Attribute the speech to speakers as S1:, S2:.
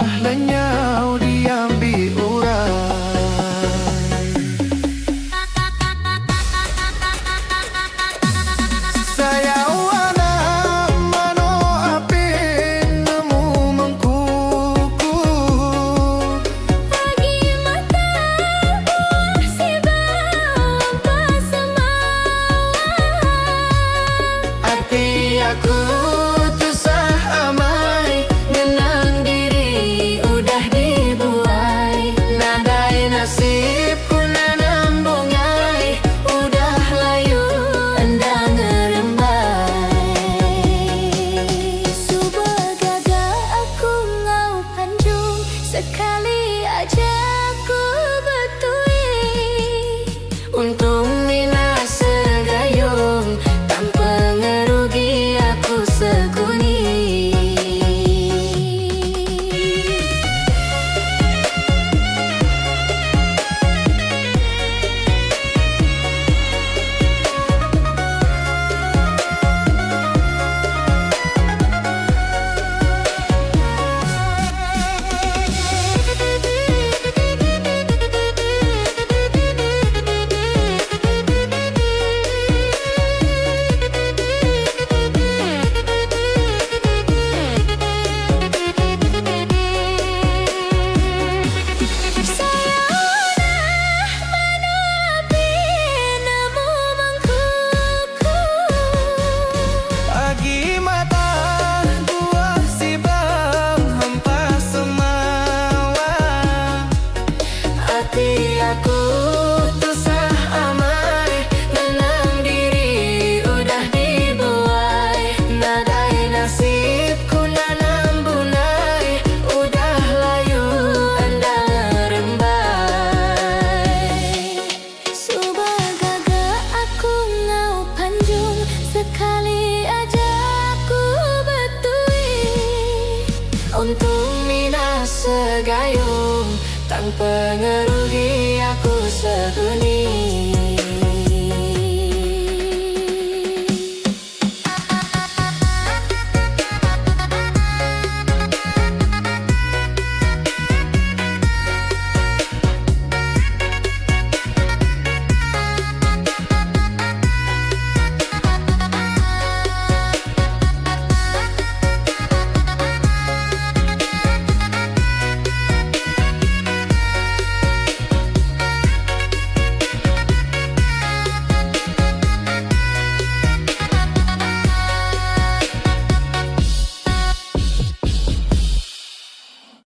S1: Udah lenyau diambi orang. Sayau anak manuk apin nemu mengkuku.
S2: Agi mata buah sibau empa semawa.
S1: Ati aku tusah amai
S2: Ngenang diri udah dibuai.
S1: Nadai nasib ku nanam bungai
S2: Udah layu enda ngerembai. Suba gaga aku ngau panjung. Sekali aja ku betui.
S1: Untung mina segayung
S2: Tanpa ngerugi aku seguni. Sayau anak manuk apin nemu mengkuku.
S1: Agi mata buah sibau empa semawa. Ati aku tusah amai Ngenang diri udah dibuai. Nadai nasib ku nanam bunai. Udah layu enda ngerembai.
S2: Suba gaga aku ngau panjung. Sekali aja aku betui.
S1: Untung mina segayung. Tanpa ngerugi.